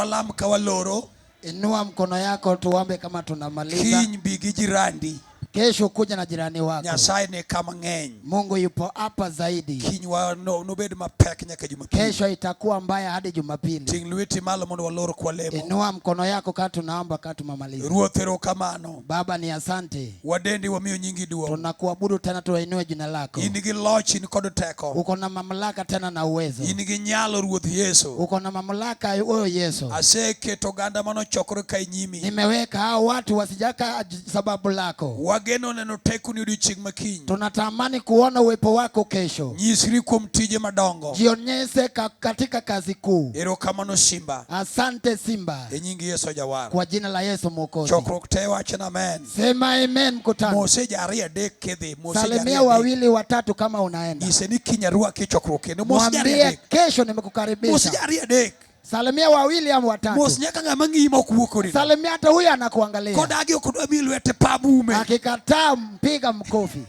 walam ka waloro. Inua mkono yako tuombe kama tunamaliza. Kiny bi gi jirandi. Kesho kuja na jirani wako. Nyasaye ni kama ng'eny. Mungu yupo hapa zaidi. Kiny wa no, nobed mapek nyaka Jumapili. Kesho itakuwa mbaya hadi Jumapili. Ting' lweti malo mondo walor kwalemo. Inua mkono yako kaa tunaomba kaa tumamaliza. Ruoth erokamano. Baba ni asante. Wadendi wamiyo nyingi duong'. Tunakuabudu tena tuinue jina lako. In gi loch, in kod teko. Uko na mamlaka tena na uwezo. In gi nyalo Ruoth Yesu. Uko na mamlaka wewe Yesu. Aseketo oganda manochokore ka e nyimi. Nimeweka hao watu wasijaka sababu lako. Wageno neno tekoni odiochieng' ma kiny. Tunatamani kuona uwepo wako kesho. Nyisri kuom tije madongo. Jionyeshe ka, katika kazi kuu. Erokamano Simba. Asante Simba. E nying Yesu Jawar. Kwa jina la Yesu Mwokozi. Chokruok te wach na amen. Sema amen mkutano. Mose ji ariyo adek kidhi. Mose ji ariyo Salimia adek. wawili watatu kama unaenda. Nyise ni kiny arwaki e chokruok kendo. Mos ji ariyo Mwambie adek. kesho Mos ji nimekukaribisha. ariyo adek. Salimia wawili ama watatu. Mos nyaka ng'ama ng'iyi ma ok wuo kodi. Salimia hata huyu anakuangalia. Kodagi ok odwa miyi lwete pab ume. Akikataa mpiga mkofi.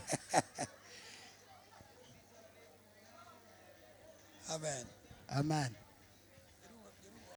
Amen. Amen.